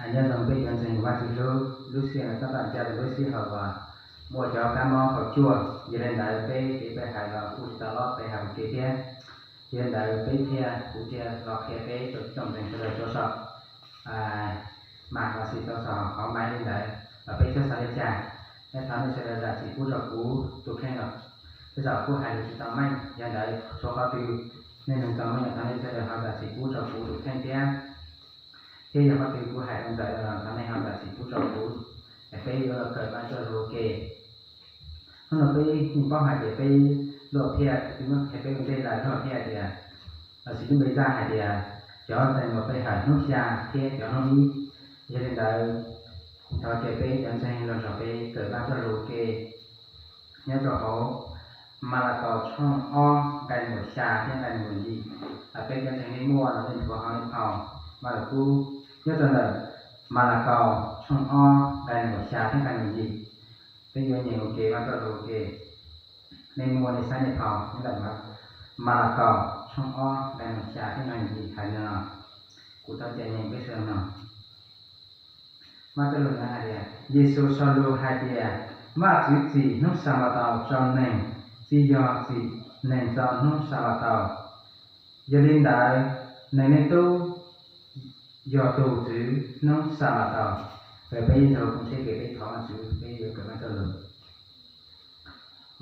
Nyob zoo peb cov ntseeg Vajtswv hlub, lub sij hawm no tab tom ncaj rau lub sij hawm uas muaj cov kab mob kaum cuaj, yog li ntawd peb kev pe hawm los kuj tsis tau lob pe hawm ua ke thiab. Yog li ntawd peb thiaj, kuv thiaj los qhia peb rau tsoom ntseeg sawv daws rau saum mas los sis rau saum qhov maiv li ntawd los peb txhob xav li cas. Nyob thov nej sawv daws zam txim pub rau kuv tus kheej los tej zaum kuj hais lus tsis tau meej, yog li ntawd txhua qhov twg nej neeg txom nyem thov nej sawv daws ho zam txim pub rau kuv tus kheej thiab. Thiab yog qhov twg kuv hais tau tawm los thov nej ho zam txim pub rau kuv, es peb yuav los kawm Vajtswv lus ua ke. Hnub no peb yeej paub hais tias peb luag phiaj, peb ua ntej lawm luag phiaj tias, los sis lub npe zaj hais tias cov ntseeg uas pe hawm hnub xya thiab cov hnub ib. Yog li ntawd, kuv thov caw peb cov ntseeg los nrog peb kawm Vajtswv lus ua ke nyob rau hauv Malakaus tshooj ob nqai nees nkaum xya thiab nqai nees nkaum yim. Peb cov ntseeg nej muaj los nej nthuav hauv nej phau Malakaus nyob rau ntawm Malakaus tshooj ob nqai nees nkaum xya thiab nqai nees nkaum yim. Peb yuav nyeem ua ke Vajtswv lus ua ke. Nej muaj nej saib nej phau nyob ntawm Malakaus tshooj ob nqai nees nkaum xya thiab nqai nees nkaum yim hais li no. Kuv thov caw nyeem peb sawv daws mloog. Vajtswv lus hais tias, Yexus sau lus hais tias, Vajtswv txim hnub Xanpataus rau neeg, tsis yog txim neeg txo hnub Xanpataus. Yog li ntawd, Neeg Leej Tub yog tus tswv hnub Xanpataus. Peb ib tsoom phooj ywg, peb thov Vajtswv, peb yuav kawm Vajtswv lus.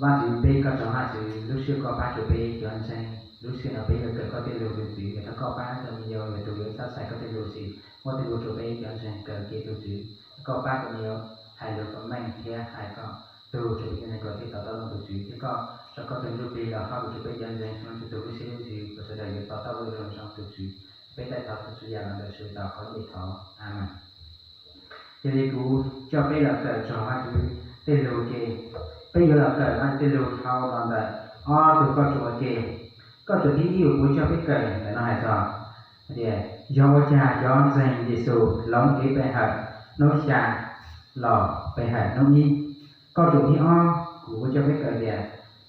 Vajtswv, peb koj tsaug Vajtswv lub sij hawm koj pab rau peb cov ntseeg. Lub sij hawm no peb yuav kawm koj tej lus tus Tswv, es thov koj pab kom me nyuam yaus tus yuav txhawb xaim koj tej lus, es muab tej lus rau peb cov ntseeg kawm kev tus Tswv. Thov koj pab kom me nyuam yaus hais lus kom meej thiab hais kom tug rau peb cov ntseeg kom thiaj to taub zoo tus Tswv, thiab koj tso koj tus Ntsuj Plig los hauj lwm rau peb cov ntseeg, hnub twg tus lub siab lub ntsws kom sawv daws yuav to taub zoo zoo tus Tswv. Peb thov tus Tswv yam no ntawm Yexus Khetos lub npe thov, Amees. Yog li kuv coj peb los kawm txog Vajtswv tej lus ua ke. Peb yuav los kawm Vajtswv tej lus dhau los ntawm ob tug kauj tsuam ua ke. Kauj tsuam thib ib uas kuv coj peb kawm ntawm no hais txog hais tias, yog ua cas cov ntseeg Yexus hloov kev pe hawm hnub xya los pe hawm hnub ib. Kauj tsuam thib ob kuv coj peb kawm tias,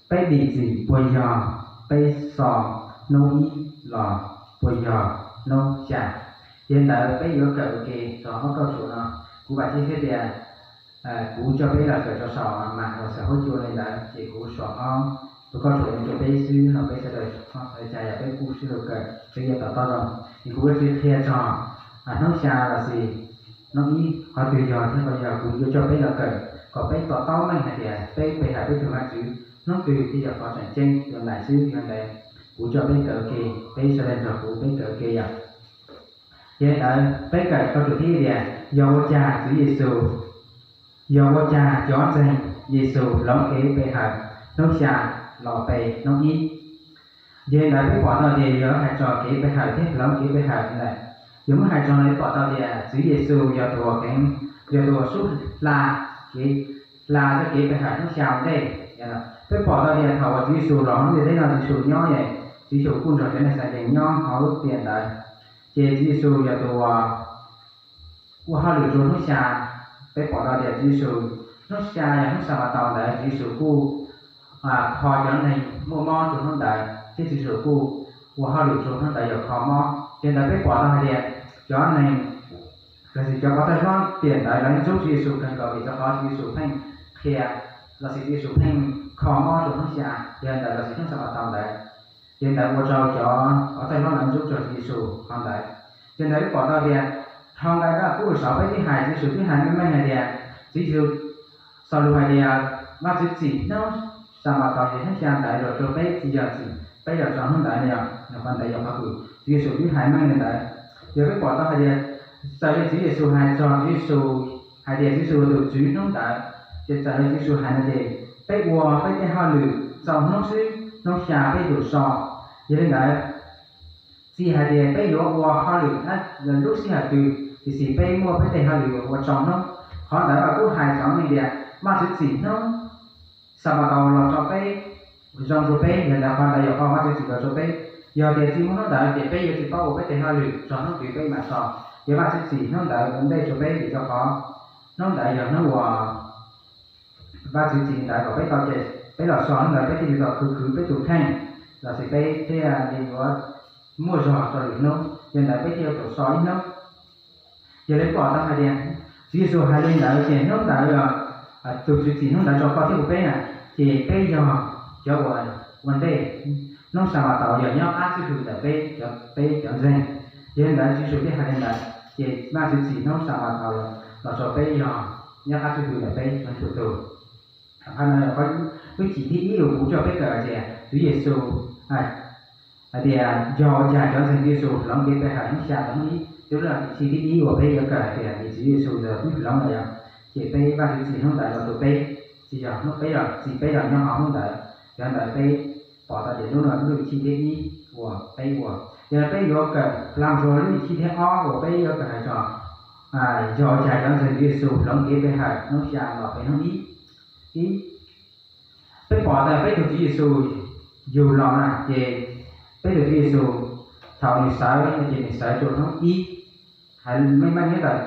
peb dim txim puas yog peb so hnub ib los puas yog hnub xya. Yog li ntawd peb yuav kawm ua ke txog ob kauj tsuam no. Kuv vam thiab tias kuv coj peb los kawm txog saum mas uas xav huab cua li ntawd, ces kuv suam ob tug kauj tsuam no rau peb xwb no, peb sawv daws ho xav li cas yog peb kuj sib lus kawm peb yuav to taub zoo. Ces kuv yuav tsis qhia txog hnub xya los sis hnub ib qhov twg yog thiab qhov yog, kuv yuav coj peb los kawm kom peb to taub meej hais tias peb pe hawm peb tus Vajtswv hnub twg thiaj yog qhov tseem ceeb rau ntawm xwb. Yog li ntawd kuv coj peb kawm ua ke, peb sawv daws nrog kuv peb kawm ua ke yom. Yog li ntawd peb kawm kauj tsuam thib ib tias, yog ua cas Tswv Yexus, yog ua cas cov ntseeg Yexus hloov kev pe hawm hnub xya los pe hnub ib. Yog li ntawd peb pom tau tias yog hais txog kev pe hawm thiab hloov kev pe hawm ntawd, yog muab hais txog no peb pom tau tias Tswv Yexus yog tus uas keev, yog tus uas sub hla kev, hla txoj kev pe hawm hnub xya ua ntej. Peb pom tau tias thaum uas Tswv Yexus los hauv ntiaj teb no Tswv Yexus nyob, Tswv Yexus kuj nrog cov neeg Xabees nyob hauv lub tiam ntawd. Ces Tswv Yexus yog tus uas ua hauj lwm rau hnub xya. Peb pom tau tias Tswv Yexus hnub xya yog hnub Xanpataus ntawd Tswv Yexus kuj kho cov neeg muaj mob rau hnub ntawd, thiab Tswv Yexus kuj ua hauj lwm rau hnub ntawd yog kho mob. Ces ntawd peb pom tau hais tias cov neeg los sis cov pov thawj hlob tiam ntawd lawv ntxub Tswv Yexus kawg nkaus vim rau qhov Tswv Yexus pheej qhia los sis Tswv Yexus pheej kho mob rau hnub xya, yog ntawd los sis hnub Xanpataus ntawd. Ces ntawd ua rau cov pov thawj hlob lawv ntxub rau Tswv Yexus qhov ntawd. Ces ntawd peb pom tau tias dhau nqai Vajluskub saud peb twb hais, Tswv Yexus twb hais meej meej hais tias, Tswv Yexus sau lus hais tias, Vajtswv txim hnub Xanpataus ces hnub xya ntawd los rau peb, tsis yog txim peb los tso hnub ntawd no, yog qhov ntawd yog qhov kws Tswv Yexus twb hais meej li ntawd. Yog peb pom tau hais tias txawm li Tswv Yexus hais txog Tswv Yexus hais tias Tswv Yexus tus tswv hnub ntawd, ces txawm li Tswv Yexus hais no ces peb ua peb tej hauj lwm txaus hnub xwb, hnub xya peb yuav so. Yog li ntawd, tsis hais tias peb yuav ua hauj lwm lub sij hawm twg, tiam sis peb muaj peb tej hauj lwm ua tsaus hnub. Qhov ntawd kuj hais txog tias Vajtswv txim hnub Xanpataus los rau peb, zoo rau peb, yog ntawd qhov ntawd yog qhov Vajtswv txim los rau peb. Yog tias tsis muaj hnub ntawd ces peb yuav tsis paub ua peb tej hauj lwm txog hnub twg peb mam so. Yog Vajtswv txim hnub ntawd ua ntej rau peb vim rau qhov hnub ntawd yog hnub uas Vajtswv txim ntawd kom peb tau ces peb los so hnub ntawd peb thiaj li tau khwv khwv peb tus kheej, los sis peb thiaj li yuav muaj zog rau lwm hnub, yog ntawd peb thiaj yuav tau so ib hnub. Yog li pom tau hais tias Tswv Yexus hais li ntawd ces hnub ntawd, tus Tswv txim hnub ntawd rau koj thiab kuv peb na, ces peb yog cov uas ua ntej. Hnub Xanpataus yog nyob qab tswj hwm ntawm peb, peb cov ntseeg. Yog li ntawd Tswv Yexus thiaj hais li ntawd, ces Vajtswv txim hnub Xanpataus los rau peb yog nyob qab tswj hwm ntawm peb txhua txhua tus. Qhov no yog qhov lub cim thib ib uas kuv coj peb kawm tias Tswv Yexus hais tias yog ua cas cov ntseeg Tswv Yexus hloov kev pe hawm hnub xya rau hnub ib. Twb yog lub cim thib ib uas peb yuav kawm hais tias vim Tswv Yexus yog tus hloov lawm yog, ces peb Vajtswv txim hnub ntawd los rau peb, tsis yog hnub peb los txim peb los nyob hauv hnub ntawd. Yog ntawd peb pom tau tias lub no lub cim thib ib uas peb ua. Yog li peb yuav kawm plam rau lub cim thib ob uas peb yuav kawm hais txog yog ua cas cov ntseeg Tswv Yexus hloov kev pe hawm hnub xya los pe hnub ib. Ib, peb pom tias peb tus Tswv Yexus yug los na ces peb tus Tswv Yexus thaum nws sawv no ces nws sawv rau hnub ib. Hais meej meej nyob ntawm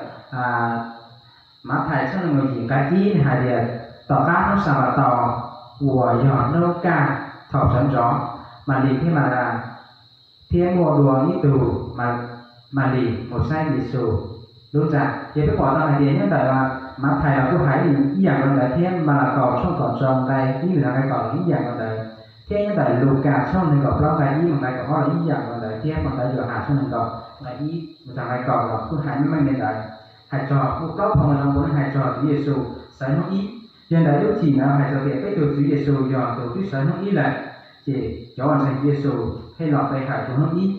Mathais tshooj nees nkaum yim nqai ib nws hais tias tom qab hnub Xanpataus uas yog hnub kaj thaum sawv ntxov, Malis thiab Malas thiab muaj dua ib tug Malis mus saib Yexus lub ntxa. Ces peb pom tau hais tias nyob ntawm Mathais los kuj hais ib yam nkaus ntawd thiab, Malakaus tshooj kaum rau nqai ib mus txog nqai kaum los ib yam nkaus ntawd, thiab nyob ntawm Lukas tshooj nees nkaum plaub nqai ib mus nqai kaum ob los ib yam nkaus ntawd, thiab phau ntawv Yauhas tshooj nees nkaum nqai ib mus txog nqai kaum los kuj hais meej meej li ntawd. Hais txog kuj plaub phau ntawv zoo puav leej hais txog Tswv Yexus sawv hnub ib. Yog ntawd lub cim ntawd hais txog tias peb tus Tswv Yexus yog tus twb sawv hnub ib lawm, ces cov uas ntseeg Yexus thiaj los pe hawm rau hnub ib.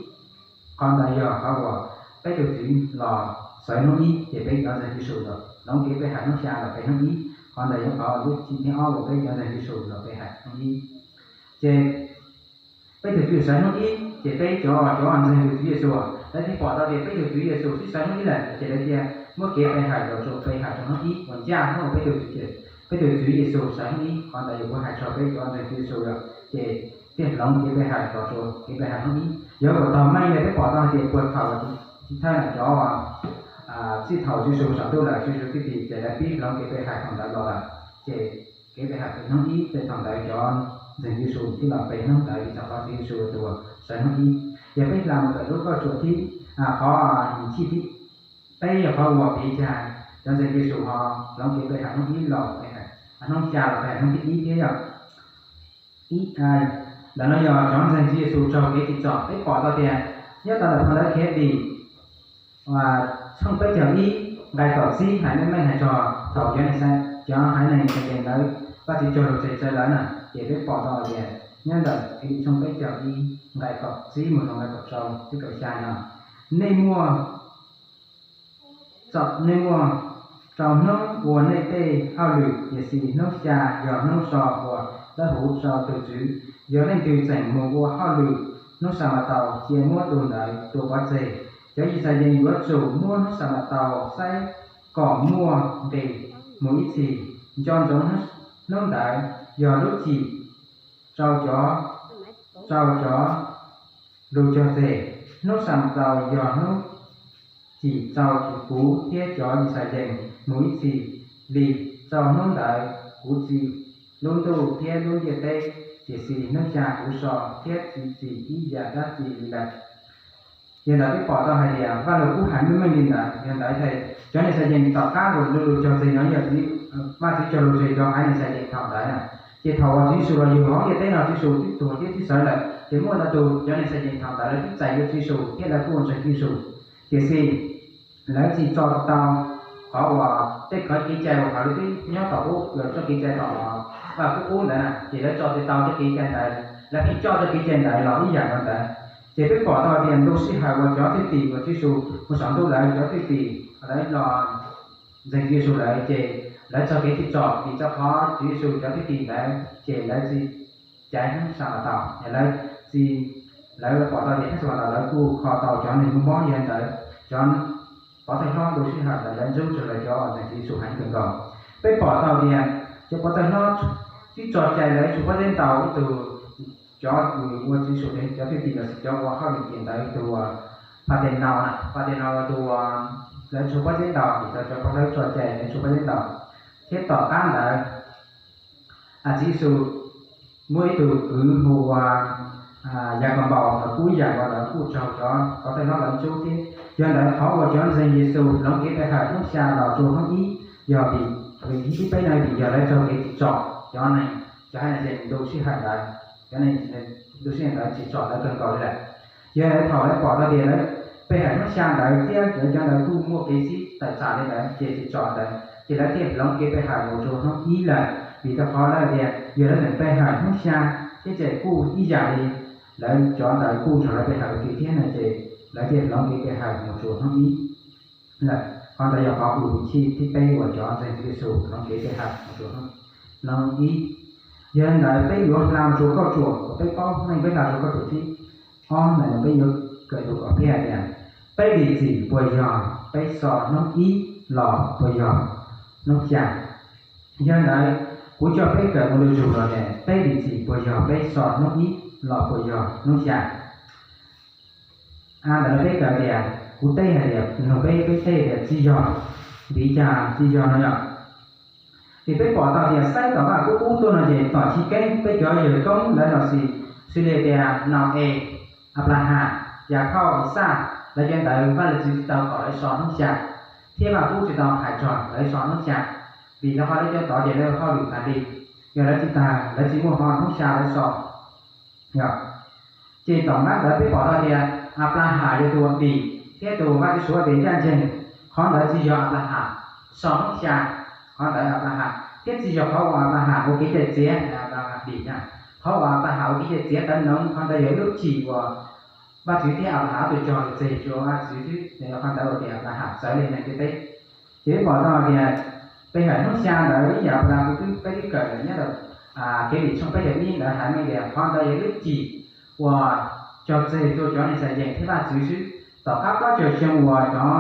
Qhov ntawd yog qhov uas peb tus Tswv los sawv hnub ib ces peb cov ntseeg Yexus los hloov kev pe hawm hnub xya los pe hnub ib. Qhov ntawd yog qhov lub cim thib ob uas peb cov ntseeg Yexus los pe hawm hnub ib. Ces peb tus Tswv sawv hnub ib ces peb cov, cov ntseeg tus Tswv Yexus lawv thiaj pom tau tias peb tus Tswv Yexus twb sawv hnub ib lawm ces lawv thiaj muab kev pe hawm los rau pe hawm rau hnub ib uas ncaj hnub uas peb tus Tswv, peb tus Tswv Yexus sawv hnub ib. Qhov ntawd yog kuv hais txog peb cov ntseeg Tswv Yexus yog ces thiaj hloov kev pe hawm los rau kev pe hawm hnub ib. Yog puas tau meej li peb pom tau hais tias puag thaum thawj na cov txij thaum Tswv Yexus saum ntuj lawm Tswv Yexus thiaj tim ces lawv pib hloov kev pe hawm thaum ntawd los lawm. Ces kev pe hawm pe hnub ib ces thaum ntawd cov ntseeg Tswv Yexus thiaj los pe hnub ntawd vim rau qhov Tswv Yexus tus sawv hnub ib. Yog peb hla mus ntawm lub kauj tsuam thib, qhov yim thib peb yog qhov uas piv cas cov ntseeg Tswv Yexus ho hloov kev pe hawm hnub ib los pe hawm, hnub xya los pe hawm hnub thib ib thiab yog ib, ntawm no yog cov ntseeg Tswv Yexus raug kev tsim txom. Peb pom tau tias nyob tau ntawm phau ntawv Khiav Dim tshooj peb caug ib nqai kaum tsib hais meej meej hais txog thaum cov, cov haiv neeg Yixalayees ntawd Vajtswv cog lus tseg tsawv lawm na, ces peb pom tau tias nyob ntawm Khiav Dim tshooj peb caug ib nqai kaum tsib mus rau nqai kaum rau thiab kaum xya no, nej muaj nej muaj rau hnub ua nej tej hauj lwm, tiam sis hnub xya yog hnub so uas dawb huv rau tus Tswv. Yog leej twg tseem mus ua hauj lwm hnub Xanpataus, cia muab tus ntawd tua pov tseg. Cov Yixalayees yuav tsum muab hnub Xanpataus saib kom muaj nqis mus ib txhis. Nco ntsoov hnub ntawd yog lub cim rau cov, rau cov lus cog tseg. Hnub Xanpataus yog hnub cim rau kuv thiab cov Yixalayees mus ib txhis li. Rau hnub ntawd kuv txi lub ntuj thiab lub ntiaj teb, tiam sis hnub xya kuv so thiab txi txim ib yam dab tsi li lawm. Yog ntawd peb pom tau hais tias Vaj Lug Kub hais meej meej li ntawd. Yog ntawd cov Yixalayees tom qab uas lub lus cog tseg no yog Vajtswv cog lus tseg cov haiv Yixalayees thaum ntawd na. Ces thaum uas Tswv Yexus los yug hauv ntiaj teb no Tswv Yexus twb tuag thiab twb sawv lawm, ces muaj ntau tus cov Yixalayees thaum ntawd lawv twb txais yuav Tswv Yexus thiab lawv kuj ua ntseeg Tswv Yexus. Tiam sis lawv tsis tso tsis tau qhov uas tej qhov kev cai uas thaum lawv twb nyob tom ub, txoj kev cai tom Vaj Lug Kub ntawd na, ces lawv tso tsis tau txoj kev cai ntawd, lawv pheej coj txoj kev cai ntawd los ib yam nkaus ntawd. Ces peb pom tau tias ntu sij hawm uas cov thwj tim uas Tswv Yexus mus saum ntuj lawm, cov thwj tim lawv los ntseeg Tswv Yexus lawm ces lawv txoj kev tsim txom vim rau qhov Tswv Yexus cov thwj tim ntawd ces lawv tsis caiv hnub Xanpataus, lawv tsis, lawv pom tau tias hnub Xanpataus lawv kuj kho tau cov neeg muaj mob. Yog ntawd cov pov thawj hlob ntu sij hawm ntawd lawv ntxub txog lawv cov ntseeg Tswv Yexus heev kawg nkaus. Peb pom tau tias cov pov thawj hlob twb tso cai lawv tsum pob zeb ntaus ib tug, cov uas Tswv Yexus cov thwj tim los sis cov ua hauj lwm tim ntawd tus uas Phatenaus na, Phatenaus tus uas lawv tsum pob zeb ntaus, vim rau cov pov thawj tso cai lawv tsum pob zeb ntaus. Thiab tom qab ntawd Tswv Yexus muaj ib tug kwv hu ua Yakaunpaus los kuj ib yam nkaus, lawv kuj raug cov thawj hlob lawv ntxub thiab. Yog ntawd qhov uas cov ntseeg Yexus hloov kev pe hawm hnub xya los rau hnub ib, yog vim, vim thib peb no vim yog lawv raug kev tsim txom, cov neeg, cov haiv neeg ntu sij hawm ntawd, cov neeg ntu sij hawm ntawd tsim txom lawv kawg nkaus li lawm. Yog lawv thaum lawv pom tau tias lawv pe hawm hnub xya ntawd thiab lawv cov ntawd kuj muaj kev sib tawm tsam li ntawd ces tsim txom ntawd ces lawv thiaj hloov kev pe hawm mus rau hnub ib lawm, vim rau qhov lawv tias yog lawv tseem pe hawm hnub xya thiab ces kuj ib yam li lawv cov ntawd kuj nrog lawv pe hawm ua ke thiab no ces lawv thiaj hloov kev pe hawm mus rau hnub ib lawm. Qhov ntawd yog qhov uas thib peb uas cov ntseeg Yexus hloov kev pe hawm mus rau hnub ib. Yog li ntawd peb yuav hla mus rau kauj ruam uas peb paub meej, peb hla rau kauj ruam thib ob ntawd peb yuav kawm tau kom peb hais tias peb dim txim puas yog peb so hnub ib los puas yog hnub xya. Yog li ntawd kuv coj peb kawm ua lus zug los tias peb dim txim puas yog peb so hnub ib los puas yog hnub xya. Ntawd peb kawm tias, kuv teb hais tias, nug peb, peb teb tias tsis yog, vim li cas tsis yog no yom? Ces peb pom tau tias saib tom Vaj Lug Kub tuaj no ces tom chiv keeb peb cov yawg koob lawv los sis xws li tias Nau-es, Anplahas, Yakhauj, Ixaj, lawv cov ntawd Vaj Lug Txwv tsis tau kom lawv so hnub xya, thiab Vaj Lug Kub tsis tau hais txog lawv so hnub xya, vim lawv ho lawv cov tod ces lawv hauj lwm tas li, yog lawv tsis tas lawv tsis muaj ho hnub xya lawv so. Yog, ces tom qab ntawd peb pom tau tias Anplahas yog tus uas dim thiab tus Vaj Tswv suav tias ncaj ncees, qhov ntawd tsis yog Anplahas so hnub xya, qhov ntawd Anplahas, thiab tsis yog qhov uas Anplahas ua kev cai txiav Anplahas dim na, qhov uas Anplahas ua kev cai txiav tawv noov qhov ntawd yog ib lub cim uas Vaj Tswv thiab Anplahas ob tug cog lus tseg rau Vaj Tswv xwb, qhov ntawd ua tias Anplahas txawv li neeg ntiaj teb. Ces peb pom tau tias pe hawm hnub xya ntawd ib yam li kuv twb, peb twb kawm nyob rau Kev Dim tshooj peb caug ib ntawd hais meej tias qhov ntawd yog ib lub cim uas cog tseg rau cov neeg Yixalayees thiab Vaj Tswv xwb. Tom qab plaub caug xyoo uas cov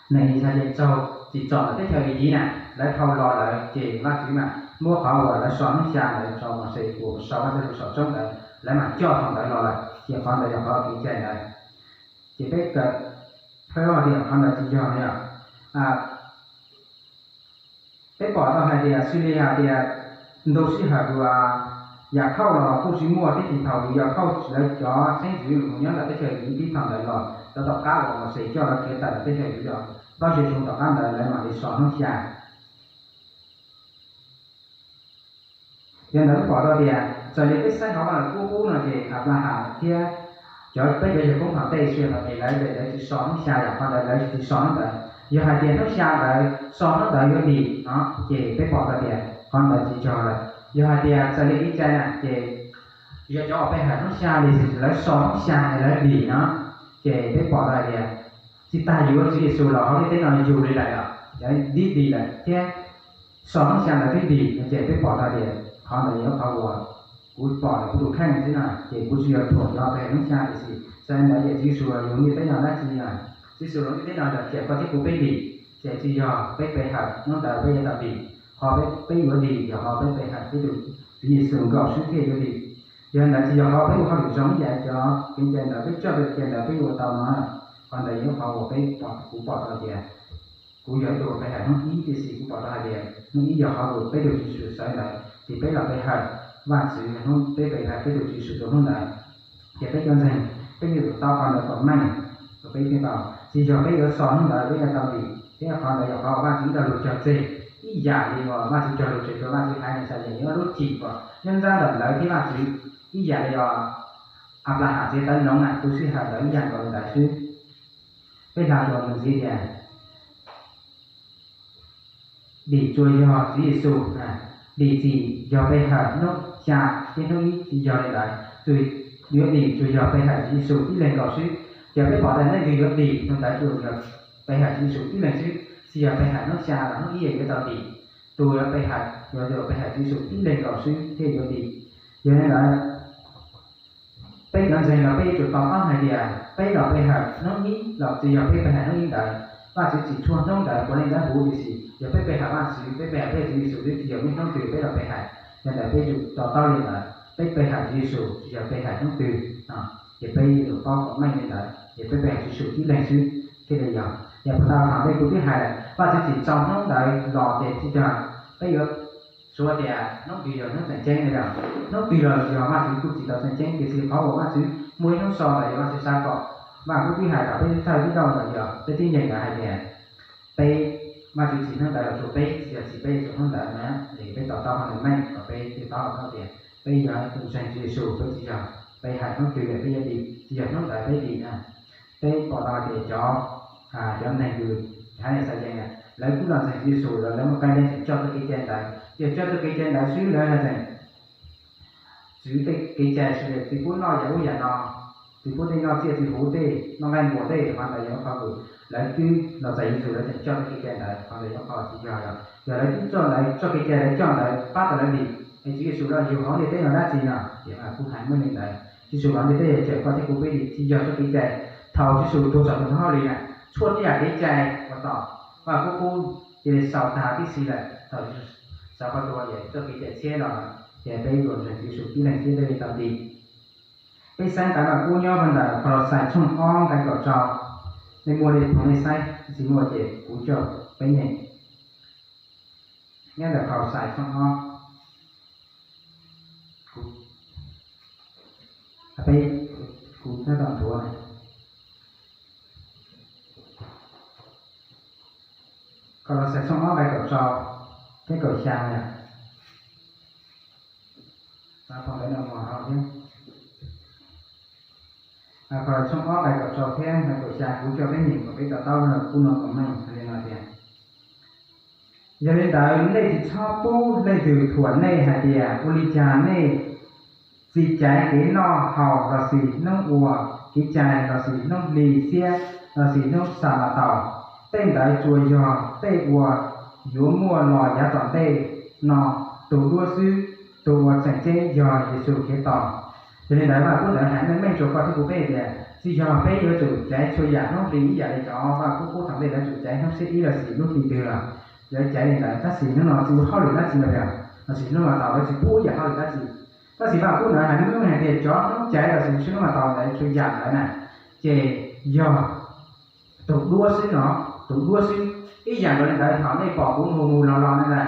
neeg Yixalayees raug tsim txom ntawm teb chaws Iziv na, lawv dhau los lawm ces Vaj Tswv mas muab qhov uas lawv so hnub xya ntawd rau Mauxes uas sau Vaj Tswv lus saum roob ntawd, lawv mas coj thaum ntawd los lawm, ces qhov ntawd yog qhov kev cai ntawd. Ces peb kawm, peb ua tias qhov ntawd tsis yog no yom. Peb pom tau hais tias xws li hais tias ntu sij hawm uas Yakhauj los kuj tsis muaj thiab, ces thaum Yakhauj lawv cov xeeb ntxwv mus nyob ntawm teb chaws Iziv thaum ntawd los rau tom qab uas Mauxes coj lawv khiav tawm ntawm teb chaws Iziv los plaub caug xyoo tom qab ntawd lawv mam li so hnub xya. Yog ntawd peb pom tau tias txawm li peb saib hauv Vaj Lug Kub no ces Anplahas thiab cov, peb cov yawg koob tom tej Israel es lawv, lawv tsis so hnub xya yom, qhov ntawd lawv tsis so hnub ntawd. Yog hais tias hnub xya ntawd so hnub ntawd yuav dim no ces peb pom tau tias qhov ntawd tsis yog lawm. Yog hais tias txawm li kev cai na ces yog cov uas pe hawm hnub xya li lawv so hnub xya es lawv dim no ces peb pom tau hais tias tsis tas yuav Tswv Yexus los hauv ntiaj teb no yug li lawm, cov dim dim lawm thiab so hnub xya ntawd twb dim no ces peb pom tau tias qhov ntawd yog qhov uas kuv pom ntawm kuv tus kheej xwb na, ces kuv tsis yog thuam cov pe hawm hnub xya, tiam sis txawm li ntawd ces Tswv Yexus los yug ntiaj teb no dab tsi na? Tswv Yexus los ntiaj teb no los tias koj thiab kuv peb dim, ces tsis yog peb pe hawm hnub ntawd peb yuav tau dim. Qhov peb, peb yuav dim yog qhov peb pe hawm peb tus Tswv Yexus nkaus xwb thiaj yuav dim. Yog ntawd tsis yog qhov peb ua hauj lwm zoo ib yam cov kev cai ntawd peb coj rau kev cai ntawd peb yuav tau no. Qhov ntawd yog qhov uas peb pom, kuv pom tau tias kuv yog ib tug pe hawm hnub ib, tiam sis kuv pom tau hais tias hnub ib yog qhov uas peb tus Tswv Yexus sawv ntawd ces peb los pe hawm Vaj Tswv hnub, peb pe hawm peb tus Tswv Yexus rau hnub ntawd. Ces peb cov ntseeg peb yuav tsum tau qhov ntawd kom meej, kom peb thiaj tau, tsis yog peb yuav so hnub ntawd peb yuav tau dim. Thiab qhov ntawd yog qhov Vaj Tswv ib lo lus cog tseg, ib yam li uas Vaj Tswv cog lus tseg rau Vaj Tswv haiv neeg Yixalayees, yog lub cim uas nyob nrab ntawm lawv thiab Vaj Tswv, ib yam li uas Anplahas txiav tawv noov na, ntu sij hawm ntawd ib yam nkaus li ntawd xwb. Peb hla dua mus ntxiv tias dim tsuas yog Tswv Yexus, dim txim yog pe hawm hnub xya thiab hnub ib, tsis yog li ntawd. Tus yuav dim tsuas yog pe hawm Tswv Yexus tib leeg nkaus xwb. Ces peb pom tias leej twg yuav dim tus ntawd tsuas yog pe hawm Tswv Yexus tib leeg xwb, tsis yog pe hawm hnub xya los hnub ib yuav tau dim. Tus yuav pe hawm, yuav, yuav pe hawm Tswv Yexus tib leeg nkaus xwb thiaj yuav dim. Yog li ntawd, peb cov ntseeg los peb yuav tsum to taub hais tias peb los pe hawm hnub ib los tsis yog peb pe hawm hnub ib ntawd, Vaj Tswv tsim tshuaj hnub ntawd puav leej dawb huv, tiam sis yog peb pe hawm Vaj Tswv, peb pe hawm peb Tswv Yexus twb tsis yog muaj hnub twg peb los pe hawm. Yog ntawd peb yuav tsum to taub li ntawd, peb pe hawm Tswv Yexus tsis yog pe hawm hnub twg. Ces peb yuav tsum paub kom meej li ntawd, ces peb pe hawm Tswv Yexus tib leeg xwb thiaj li yog. Yog puas tau thaum ntej kuv twb hais lawm, Vaj Tswv tsim txom hnub ntawd los ces tsis yog peb yuav Tsuas tias hnub twg yog hnub tseem ceeb no yog, hnub twg los yog Vajtswv kuj tsis tau tseem ceeb, tiam sis qhov uas Vajtswv muaj ib hnub so los yog Vajtswv xav kom Vaj Kuj twb hais rau peb thawj tib rau los yog peb tib neeg no hais tias peb, Vajtswv tsim hnub ntawd los rau peb, tsis yog tsim peb rau hnub ntawd na, es peb to taub hnub ntawd meej kom peb thiaj paub tias peb yog tus ntseeg Tswv Yexus, peb tsis yog peb hais hnub twg peb yuav dim, tsis yog hnub ntawd peb dim na. Peb pom tau hais tias cov, cov neeg kws haiv neeg Xayees lawv kuj los ntseeg Tswv Yexus los lawv muaj qee leej tseem coj txoj kev cai ntawd, yog coj txoj kev cai ntawd xwb lawv hais tseem txwv tej kev cai sawv daws tsis pub noj yam ub yam no, tsis pub tej noj tsiaj tsis huv tej, noj nqaij npuas tej, qhov ntawd yog qhov kws lawv twb los txais Yexus lawv tseem coj txoj kev cai ntawd, qhov ntawd yog qhov tsis yog. Yog lawv twb coj lawv txoj kev cai lawv coj ntawd pab tau lawv dim, es Tswv Yexus los yug hauv ntiaj teb no dab tsi no? Ces Vaj Kuj hais meej li ntawd, Tswv Yexus los ntiaj teb yog cawm koj thiab kuv peb dim, tsis yog txoj kev cai. Thaum Tswv Yexus tuag saum tus ntoo hauj lwm na, tshuaj tej yam kev cai uas tom Vaj Kuj ub cia li xaus tag tib si lawm. Thaum Tswv Yexus xav qhov tuag ces txoj kev cai tshiab los, ces peb tus ntseeg Tswv Yexus tib leeg thiab peb tau dim. Peb saib nqe Vaj Kuj nyob rau ntawm Koloxais tshooj ob nqe kaum rau, nej muaj li phoo nej saib, tsis muaj ces kuv coj peb nyeem. Nyob ntawm Koloxais tshooj ob, peb, kuv tab tom nthuav. Koloxais tshooj ob nqe kaum rau thiab kaum xya no. Phoo ntawd no mus hauv thiab. Koloxais tshooj ob nqe kaum rau thiab nqe kaum xya kuv coj peb nyeem kom peb to taub no kuj no kom meej li no tias: Yog li ntawd nej tsis txhob pub leej twg thuam nej hais tias ua li cas nej tsis caiv kev noj haus lossis hnub ua kev cai lossis hnub hli xiab lossis hnub Xanpataus. Tej ntawd tsuas yog tej uas yuav muaj los yav tom ntej no tus duab xwb, tus uas tseem ceeb yog Yexus Khetos. Yog li ntawd Vaj Kuj ntawd hais meej meej rau koj thiab kuv peb tias tsis yog peb yuav tsum caiv txhua yam hnub hli ib yam li cov Vaj Kuj qub thaum ntej lawv tsum caiv hnub xiab ib lossis hnub hli twg los lawv caiv li ntawd, tab sis hnub no tsis ua hauj lwm dab tsi los yog, lossis hnub no tau lawv tsis pub ib yam hauj lwm dab tsi. Tab sis Vaj Kuj ntawd hais meej meej hais tias cov hnub caiv lossis hnub no tau ntawd txhua yam ntawd na, ces yog tus duab xwb no, tus duab xwb. Ib yam nkaus li ntawd thaum nej pom kuv mus mus los los ne na,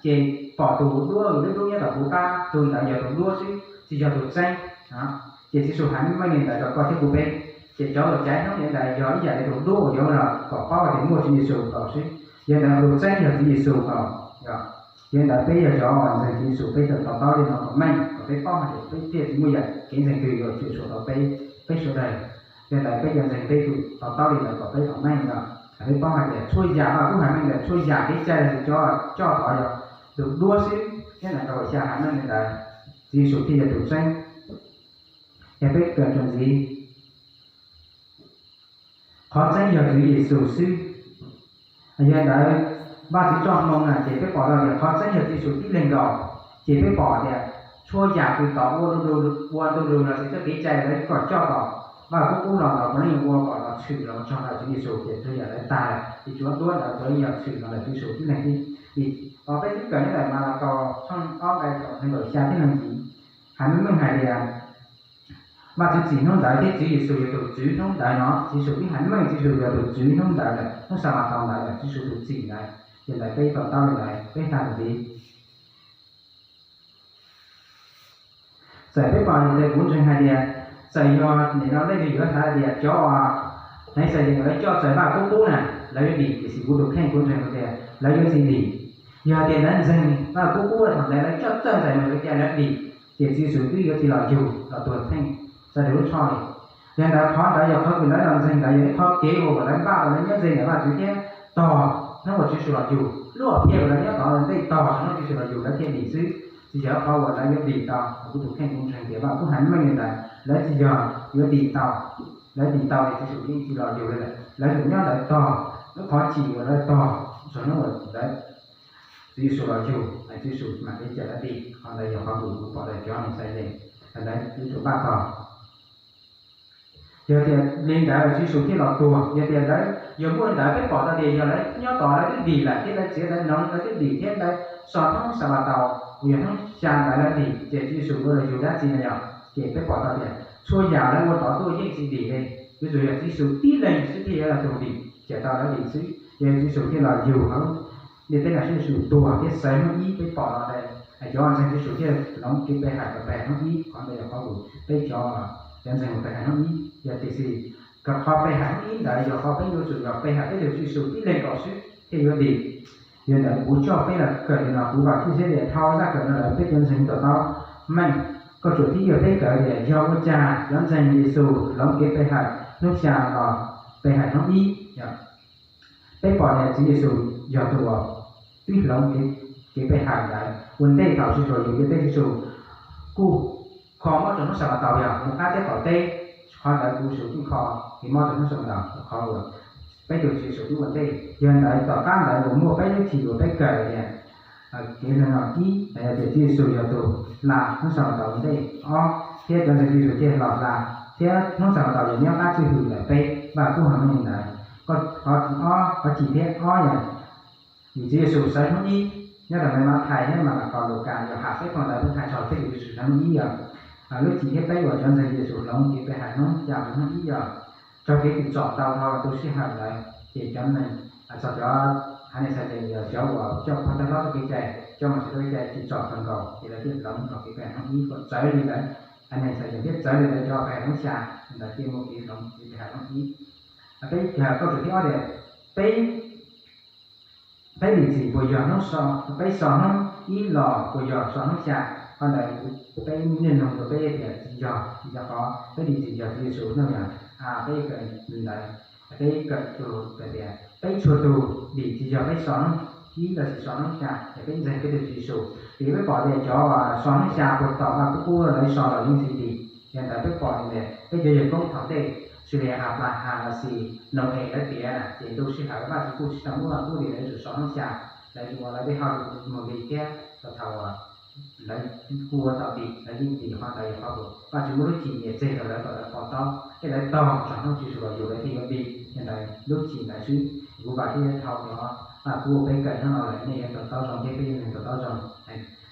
ces pom tus duab dub dub nyob tom kuv qab, tus ntawd yog tus duab xwb, tsis yog tus tseeb. Ces Tswv Yexus hais meej meej li ntawd rau koj thiab kuv peb. Ces cov uas caiv hnub ntawd yog ib yam li tus duab uas yuav los kom paub tias muaj Tswv Yexus kaum xwb, yog ntawd tus tseeb yog Tswv Yexus kaum. Yog ntawd peb yog cov uas ntseeg Tswv Yexus peb tau to taub li no kom meej kom peb paub hais tias peb thiaj tsis muaj yam kev ntseeg twg yuav cuam tshuam tau peb, peb sawv daws. Yog ntawd peb cov ntseeg peb tus to taub li ntawd kom peb tau meej no, peb paub hais tias txhua yam Vaj Kuj hais meej ntawd txhua yam kev cai lossis cov coj tod yog tus duab xwb, thiab nqe kaum xya hais meej li ntawd, Tswv Yexus thiaj yog tus tseeb. Yog peb kawm txuas ntxiv, qhov tseeb yog Tswv Yexus xwb. Yog ntawd Vajtswv txoj hmoo na ces peb pom tau tias qhov tseeb yog Tswv Yexus tib leeg nkaus. Ces peb pom tias txhua yam kws tom ua ntu lus lossis txoj kev cai lawv kom coj tom Vaj Kuj qub los ntawd puav leej yog ua kom los tshwm los txog ntawm Tswv Yexus ces txhua yam lawv tag lawm, ces tsuav duab ntawd puav leej yog tshwm los ntawm Tswv Yexus tib leeg xwb. Vim qhov peb twb kawm nyob ntawm Malakaus tshooj ob nqe nees nkaum xya thiab nees nkaum yim hais meej meej hais tias Vajtswv tsim hnub ntawd thiab Tswv Yexus yog tus tswv hnub ntawd no. Tswv Yexus twb hais meej Tswv Yexus yog tus tswv hnub ntawd lawm, hnub Xanpataus ntawd lawm, Tswv Yexus tus tsim ntawd. Ces ntawd peb to taub li ntawd peb hais ntxiv. Txawm peb pom tias kuv ntseeg hais tias, txawm yog nim no leej twg yuav xav hais tias cov uas hneev Xayees lawv coj txawm Vaj Kuj qub na, lawv yuav dim, tiam sis kuv tus kheej kuv ntseeg tias lawv yuav tsis dim. Yog tias lawv ntseeg Vaj Kuj qub thaum ntawd lawv coj txawj ntxais mus lawv tias lawv dim, ces Tswv Yexus twb yuav tsis los yug los tuag theej sawv daws lub tsho li. Yog ntawd qhov ntawd yog qhov kws lawv los ntseeg ntawd yog ib qhov kev uas lawv npaj uas lawv nyob ze ntawm Vajtswv thiab tog hnub uas Tswv Yexus los yug, lub hom phiaj uas lawv nyob tod ntej tog txog hnub Tswv Yexus los yug lawv thiaj dim xwb, tsis yog qhov uas lawv yuav dim tau. Kuv tus kheej kuv ntseeg tias Vaj Kuj hais meej li ntawd, lawv tsis yog yuav dim tau, lawv dim tau ces Tswv Yexus yeej tsis los yug li lawm, lawv tseem nyob ntawd tog lub qhov chim uas lawv tog txog hnub uas ntawd Tswv Yexus los yug, Tswv Yexus mam li cawm lawv dim. Qhov ntawd yog qhov kws kuv pom tau cov hneev Xayees ntawd yuav tsum npaj tog. Yog tias li ntawd Tswv Yexus thiaj los tuag, yog tias lawv yuav muaj li ntawd peb pom tau tias yog lawv nyob tod lawv twb dim lawm thiab lawv txiav lawv noov lawv twb dim thiab lawv txog hnub Xanpataus uas yog hnub xya ntawd lawv dim, ces Tswv Yexus yuav los yug dab tsi no yog? Ces peb pom tau tias txhua yam lawv ua tod tuaj yeej tsis dim li, yuav tsum yog Tswv Yexus tib leeg xwb thiaj yuav los tuag dim cawm tau lawv dim xwb. Yog Tswv Yexus thiaj los yug hauv ntiaj teb no, Tswv Yexus tuag thiab xaiv hnub ib peb pom no ntawd, cov ntseeg Tswv Yexus thiaj hloov kev pe hawm los pe hawm hnub ib. Qhov ntawd yog qhov uas peb cov, cov ntseeg pe hawm hnub ib yog tiam sis, qhov pe hawm hnub ib ntawd yog qhov peb yuav tsum yog pe hawm peb tus Tswv Yexus tib leeg nkaus xwb thiaj yuav dim. Yog li ntawd kuv coj peb los kawm li no, kuv vam thiab xav tias dhau zaj kawm no lawm peb cov ntseeg to taub meej. Kauj ruam thib ib uas peb kawm tias yog ua cas cov ntseeg Yexus hloov kev pe hawm hnub xya los pe hawm hnub ib. Peb pom tias Tswv Yexus yog tus uas twb hloov kev pe hawm ntawd ua ntej thaum sawv daws yug yog tej Tswv Yexus kuj kho mob rau hnub Xanpataus yog mus qab teb qaum teb. Qhov ntawd kuv Tswv Yexus kuj kho kev mob rau hnub Xanpataus, qhov uas peb tus Tswv Yexus twb ua ntej. Yog ntawd tom qab ntawd uas muaj peb lub chim uas peb kawm tias kev hla no ib, yog tias Tswv Yexus yog tus hla hnub Xanpataus ua ntej, ob, thiab cov ntseeg Tswv Yexus thiaj los hla, thiab hnub Xanpataus yog nyob qab tswj hwm ntawm peb Vaj Lug Kub hauv hnub ntawd. Qhov, qhov chim thiab ob yog vim Tswv Yexus sawv hnub ib. Nyob rau ntawm Mathais thiab Malakaus, Lukas, Yauhas peb phau ntawv kuj hais txog peb tus Tswv Yexus sawv hnub ib yog lub chim thiab peb uas cov ntseeg Yexus hloov kev pe hawm hnub xya rau hnub ib yog raug kev tsim txom ntau dhau tus sij hawm ntawd ces cov neeg, txog cov Haiv neeg Xavyees yog cov uas coj pov thawj hlob txoj kev cai, coj mus saib txoj kev cai tsim txom kawg nkaus ces lawv thiaj hloov los kev pe hawm hnub ib kom txawv li lawv Haiv neeg Xavyees thiab txawv li lawv cov pe hawm hnub xya. Ntawd thiaj muaj kev hloov kev pe hawm hnub ib. Peb, kauj ruam thib ob tias peb, peb dim txim puas yog hnub so, peb so hnub ib los puas yog so hnub xya? Qhov ntawd peb niaj hnub rau peb tias tsis yog, yog qhov peb dim txim yog Tswv Yexus no yog, peb kawm li ntawd, peb kawm txog tias peb txhua tus dim tsis yog peb so hnub ib los sis so hnub xya, yog peb ntseeg peb tus Tswv Yexus. Vim peb pom tias cov so hnub xya puag thaum Vaj Lug Kub lawv so los yeej tsis dim. Yog ntawd peb pom tias peb cov yawg koob thaum ntej, xws li Anplahas los sis Nau-es lawv tiav na, ces ntu sij hawm Vajtswv kuj tsis tau muab Vaj Lug Kub dim, lawv yuav tsum so hnub xya, lawv yuav ua lawv tej hauj lwm mus li thiab rau thaum lawv kuj ua tau dim, lawv yeej dim. Qhov ntawd yog qhov uas Vajtswv muab lub cim nyiam tseg rau lawv kom lawv to taub thiab lawv tog txog hnub Tswv Yexus los yug lawv thiaj yuav dim. Yog ntawd lub cim ntawd xwb, kuv vam thiab thov cov Vaj Lug Kub peb kawm hnub no lawm nej yuav to taub zoo thiab peb yuav to taub zoo.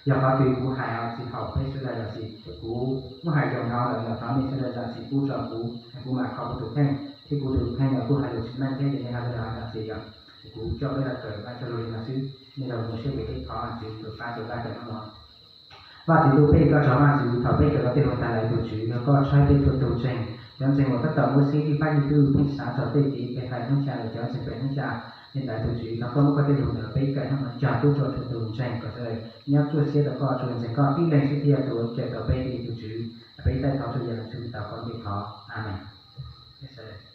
Yog qhov twg kuv hais ho tsis haum peb sawv daws los sis kuv muab hais zoo no lawm los thov nej sawv daws zam txim pub rau kuv, kuv mam kho kuv tus kheej thiab kuv tus kheej los kuj hais lus tsis meej thiab ces nej ho sawv daws ho zam txim yom. Kuv coj peb los kawm Vajtswv lus li no xwb, nej los mus siab pem peb thov Tswv tus pab tus laj kawm hnub no. Vaj Tswv ntuj, peb ua koj tsaug Vaj Tswv thaum peb kawm koj tej lus tag lawm tus Tswv, yog koj tshaib peb txhua tus ntseeg, cov ntseeg uas tab tom muaj sib ib pab ib tug pheej xav txog tej kev pe hawm hnub xya los cov ntseeg pe hnub xya. Li ntawd tus Tswv thov koj muab koj tej lus ntawm peb kawm hnub no cog pub rau txhua tus ntseeg kom sawv daws nyob ruaj siab rau koj, tsuas ntseeg koj tib leeg xwb thiaj yog tus ua raws tau peb li tus Tswv. Peb thov txhua yam Vajtswv tau koj npe thov, Amees.